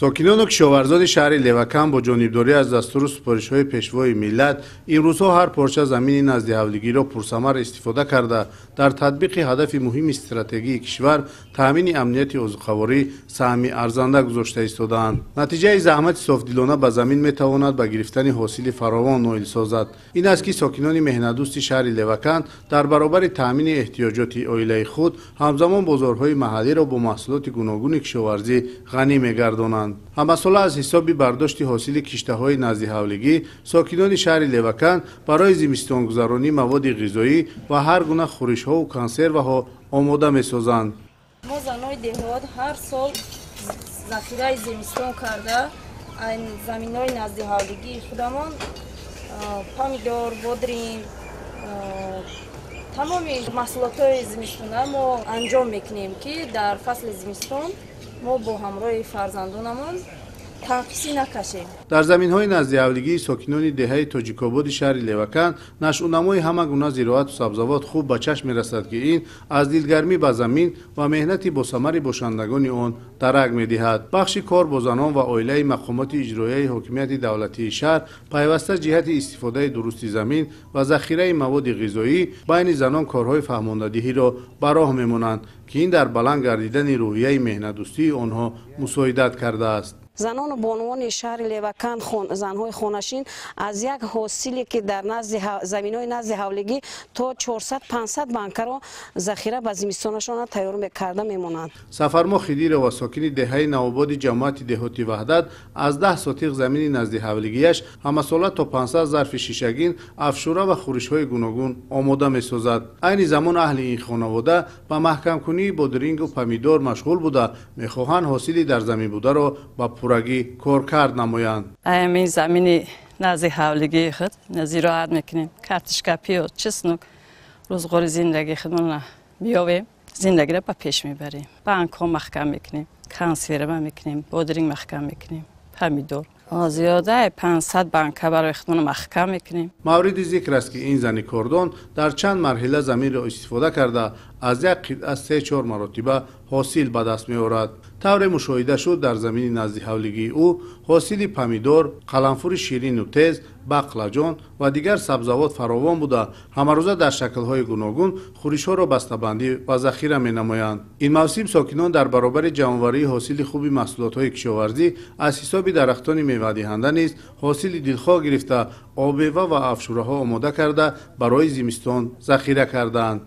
Сокинону кишоварзони шаҳри Левакан бо ҷонибдорӣ аз дастуру супоришҳои пешвои миллат имрӯзҳо ҳар порча замини наздиҳавлигиро пурсамар истифода карда, дар татбиқи ҳадафи муҳими стратегии кишвар таъмини амнияти озуқаворӣ саҳми арзанда гузошта истодаанд. Натиҷаи заҳмати софдилона ба замин метавонад ба гирифтани ҳосили фаровон ноил созад. Ин аст, ки сокинони меҳнатдӯсти шаҳри Левакан дар баробари таъмини эҳтиёҷоти оилаи худ ҳамзамон бозорҳои маҳаллиро бо маҳсулоти гуногуни кишоварзӣ ғанӣ мегардонанд. Ҳамасола аз ҳисоби бардошти ҳосили киштаҳои наздиҳавлигӣ сокинони шаҳри Левакан барои зимистонгузаронӣ маводи ғизоӣ ва ҳар гуна хӯришҳову консерваҳо омода месозанд. Мо занои деҳот ҳар сол захираи зимистон карда, заминҳои наздиҳавлигии худамон помидор, бодринг, тамоми маҳсулотҳои зимистона мо анҷом мекунем, ки дар фасли зимистон мо бо ҳамроҳи фарзандонамон танқисӣ накашем. Дар заминҳои наздиҳавлигии сокинони деҳаи Тоҷикободи шаҳри Левакан нашъунамои ҳама гуна зироату сабзавот хуб ба чашм мерасад, ки ин аз дилгармӣ ба замин ва меҳнати босамари бошандагони он дарак медиҳад. Бахши кор бо занон ва оилаи мақомоти иҷроияи ҳокимияти давлатии шаҳр пайваста ҷиҳати истифодаи дурусти замин ва захираи маводи ғизоӣ байни занон корҳои фаҳмондадиҳиро ба роҳ мемонанд, ки ин дар баланд гардидани рӯҳияи меҳнатдӯстии онҳо мусоидат кардааст. Занону бонувони шаҳри Левакан, занҳои хонашин аз як ҳосиле, ки дар заминҳои назди ҳавлигӣ то 400-500 банкаро захира ба зимистонашона тайёр карда мемонанд. Сафармо Хидирова, сокини деҳаи Навободи ҷамоати деҳоти Ваҳдат, аз 10 сотиқ замини наздиҳавлигиаш ҳамасола то 500 зарфи шишагин, афшура ва хӯришҳои гуногун омода месозад. Айни замон аҳли ин хонавода ба маҳкамкунии бодирингу помидор машғул буда, мехоҳанд ҳосили дар замин бударо ба пуррагӣ коркард намоянд. Ҳамин замини назди ҳавлигии худ зироат мекунем, картошка, пиёз, чеснок, рӯзғори зиндагии худмонро биёвем, зиндагиро ба пеш мебарем. Банкҳо маҳкам мекунем, консерва мекунем, бодринг маҳкам мекунем, помидор. Зиёда 500 банка барои худмон маҳкам мекунем. Мавриди зикр аст, ки ин зани кордон дар чанд марҳила заминро истифода карда, аз як қитъа 3-4 маротиба ҳосил ба даст меорад. Тавре мушоҳида шуд, дар замини наздиҳавлигии ӯ ҳосили помидор, қаламфури ширину тез, бақлаҷон ва дигар сабзавот фаровон буда, ҳамарӯза дар шаклҳои гуногун хӯришҳоро бастабандӣ ва захира менамоянд. Ин мавсим сокинон дар баробари ҷамъоварии ҳосили хуби маҳсулотҳои кишоварзӣ аз ҳисоби дарахтони мевадиҳанда низ ҳосили дилхоҳ гирифта, обмева ва афшураҳо омода карда, барои зимистон захира кардаанд.